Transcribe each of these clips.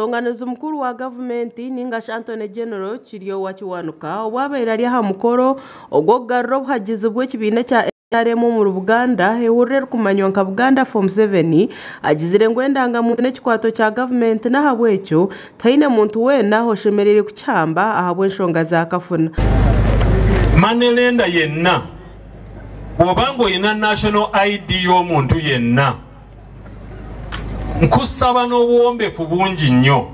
Omutonganizi mukuru wa gavumenti ninga shi Attorney General Kiryowa Kiwanuka obu abaire ari aha mukoro ogw'okugarura obuhagizi bw'ekibiina ekya NRM omuri Buganda ehururu erikumanywa nka Buganda for Museveni agizire ngu endangamuntu n'ekikwato kya gavumenti n'ahabw'ekyo tihaine muntu weena oshemereire kukihamba ahabw'enshonga za kafuna. Money lender yenna bw'oba ng'olina national ID y'omuntu yenna, nkusaba n'obuwombeefu bungi nnyo,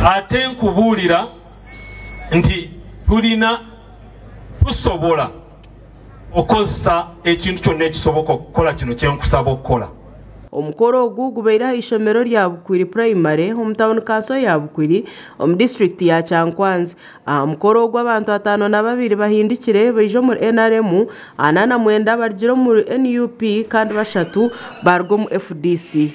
ate nkubuulira nti tulina tusobola okukozesa ekintu kyonna ekisoboka okukola kino kye nkusaba okukola. Omukoro ogu gubaire aha ishomero rya Bukwiri Primary omu tauni kanso ya Bukwiri omu disiturikiti ya Kyankwanzi. Aha mukoro ogu abantu 52 bahindukire baija omuri NRM, 49 barugire omuri NUP kandi bashatu baruga omu FDC.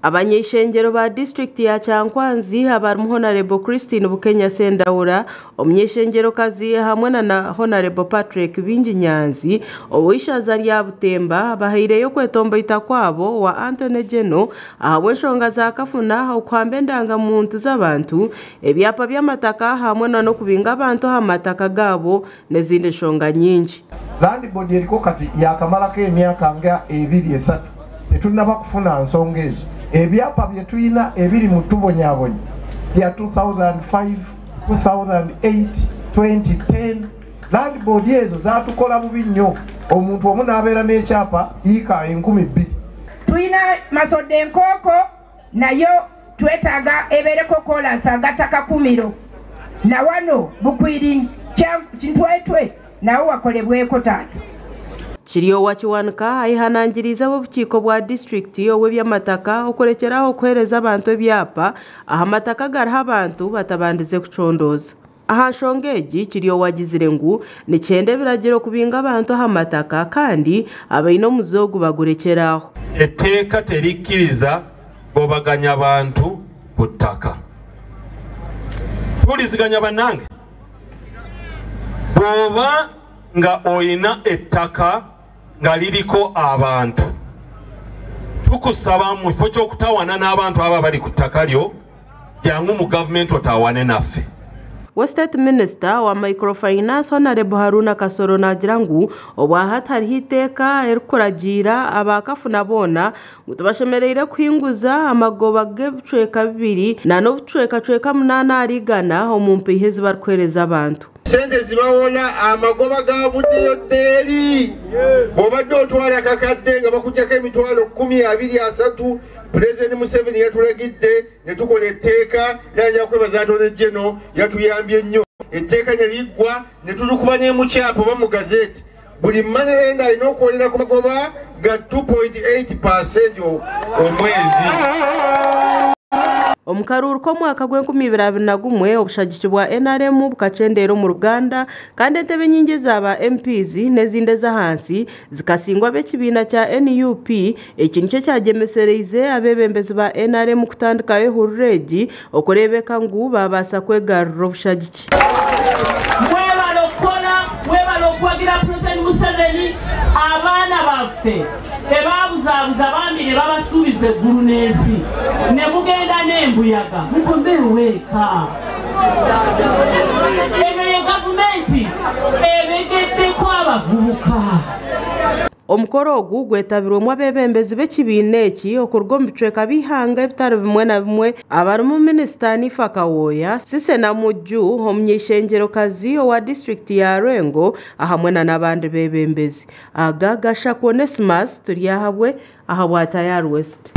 Abany'eishengyero ba disiturikiti ya Kyankwanzi abarimu Honarebo Christine Bukenya Sendawura, omuny'eishengyerokazi hamwe na Honarebo Patrick Bingi Nyanzi ow'eishaza rya Butemba bahaireyo okwetomboita kwabo owa Attorney General ahabw'enshonga za kafuna, okuhamba endangamuntu z'abantu, ebyapa by'amataka hamwe n'okubinga abantu aha mataka gaabo n'ezindi nshonga nyingi. Land Board eriko kati yakamalako emyaka nga 2 3, tetunnaba kufuna nsonga ezo. Ebyapa bye tulina ebiri mu tubonyabonya bya 2005, 2008, 2010. Land Board ezo zaatukola bubi nnyo, omuntu omu n'abeera n'ekyapa yiika 2000. Tulina Masodde Enkooko nayo twetaaga ebeereko koolaasi agatta Kakumiro, na wano Bukwiri Ntwetwe nawo wakolebweko taata. Kiryowa Kiwanuka ayehanangiriize ab'obukiiko bwa disiturikiti obw'ebyamataka okurekyeraho okuheereza abantu ebyapa aha mataka agariho abantu batabandize kucondooza. Aha nshonga egi Kiryowa agizire ngu nikyenda ebiragiro kubinga abantu aha mataka kandi abaine omuze ogu bagurekyeraho. Etteeka terikkiriza gobaganya abantu ku ttaka. Tuwuliziganya bannange, bw'oba nga olina ettaka nga liriko abantu, tukusaba mu kifo ky'okutawaana n'abantu abo abali ku ttaka lyo, jangu mu gavumenti otawaane naffe. We State Minister wa Microfinance Honorable Haruna Kasoro naagira ngu obwahati hariho eiteeka erikuragiira abakafuna boona ngu tibashemereire kuhinguza amagoba g'ebicweka 2 na n'obucwekacweka 8 ahari igana omu mpiiha ezi barikuheereza abantu. Sente zibawola amagoba gavuddeyo ddeeri, bw'obadde otwala kakadde nga bakuggyako emitwalo 10, 20, 30. Pulezidenti Museveni yatulagidde ne tukola etteeka, era nja kwebaza Attorney General yatuyambye nnyo. Etteeka ne liggwa ne tulikuba ne mu kyapa oba mu gazeti. Buli money lender alina okwolera ku magoba ga 2.8% omwezi. Omu karuuru k'omwaka gw'enkumi ibiri abiri na gumwe obushagiki bwa NRM bukacendera omu Ruganda kandi entebe nyingi ezaba MPs n'ezindi ez'ahansi zikasingwa ab'ekibiina kya NUP. Eki nikyo kyagyemesereize abeebembezi ba NRM kutandikayo ehururu egi okureebeka ngu babaasa kwegarurira obushagiki. Mwebale okukola, mwebale okuwagira Pulezidenti Museveni. Abaana baffe tebabuzaabuza bambi ne babasuubiza eggulu n'ensi ne mugenda n'embuyaga mukomeewo eka. Eno ye gavumenti ebegeddeko abavubuka. Omukoro ogu gwetabirwemu abeebembezi b'ekibiina eki okuruga omu bicweka by'eihanga ebitari bimwe na bimwe abarimu Minisita Hanifa Kawooya, Cissy Namujju, omuny'eishengyerokazi owa disiturikiti ya Rwengo hamwe na n'abandi beebembezi. Aga Gashakwa Onesmus turi ahabwe ahabwa Tayari West.